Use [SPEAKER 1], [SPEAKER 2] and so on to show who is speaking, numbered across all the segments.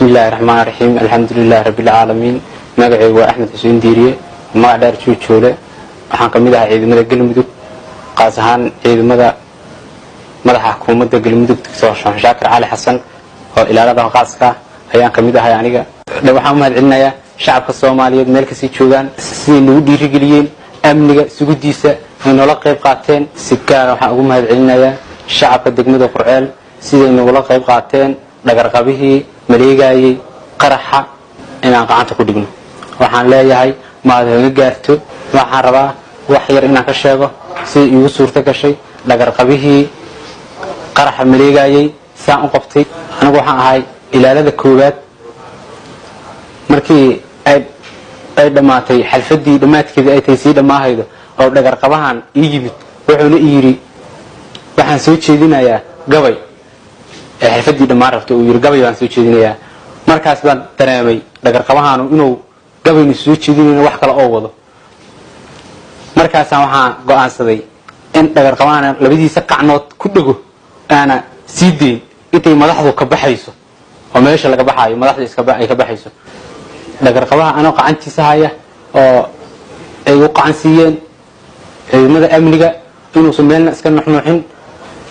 [SPEAKER 1] Bismi illaahi raxmaan raxiim, alxamdulilaahi rabbilcaalamiin. Magacaygu waa Axmed Xuseen Diiriye, magac dheer Juujoole. Waxaan ka mid ahaa ciidamada Galmudug, qaas ahaan ciidamada madaxa xukuumadda Galmudug, Doctor Sheekh Shaakir Cali Xasan, oo ilaalada qaaska ah ayaan ka mid ahay. Aniga waxaan u mahad celinayaa shacabka Soomaaliyeed meel kasii joogaan, siday nagu dhiirigeliyeen amniga sugidiisa, ay noola qayb qaateen. Si gaara waxaan ugu mahad celinayaa shacabka degmada Qurceel, siday nagula qayb qaateen dhagarqabihii maleegaayey qaraxa inaan gacanta ku dhigno. Waxaan leeyahay maad haga gaarto. Waxaan rabaa wax yar inaan ka sheego sida iigu suurto gashay dhagarqabihii qaraxa maleegaayey saan u qabtay. Anigu waxaan ahay ilaalada koowaad. Markii ay dhammaatay xalfadii, dhammaadkeedii ay tahay sii dhammaahaydo oo dhagarqabahan ii yimid, wuxuuna i yidhi: "Waxaan soo jeedinayaa gabay." Ee xalfadii dhammaan rabta uu yidhi: "Gabay baan soo jeedinayaa." Markaas baan dareemay dhagarqabahaanu inuu gabaynu soo jeedinayno wax kale oo wado. Markaasaan waxaan go'aansaday in dhagarqabahana labadiisa qacnood ku dhego, aana sii dayn intay madaxdu ka baxayso oo meesha laga baxaayo, madaxdu ay ka baxayso. Dhagarqabaha anoo qacantiisa haya oo ay u qacan siiyeen ciidamada amniga inuusan meelna iska nuxnuuxin.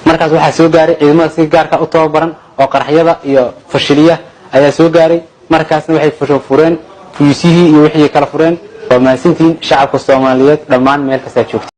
[SPEAKER 1] Markaas waxaa soo gaaray ciidamada si gaarka u tababaran oo qaraxyada iyo fashiliya ayaa soo gaaray. Markaasna waxay fureen fuyuusihii iyo wixii kala fureen. Waa mahadsantihiin shacabka Soomaaliyeed dhammaan meel kastaa joogta.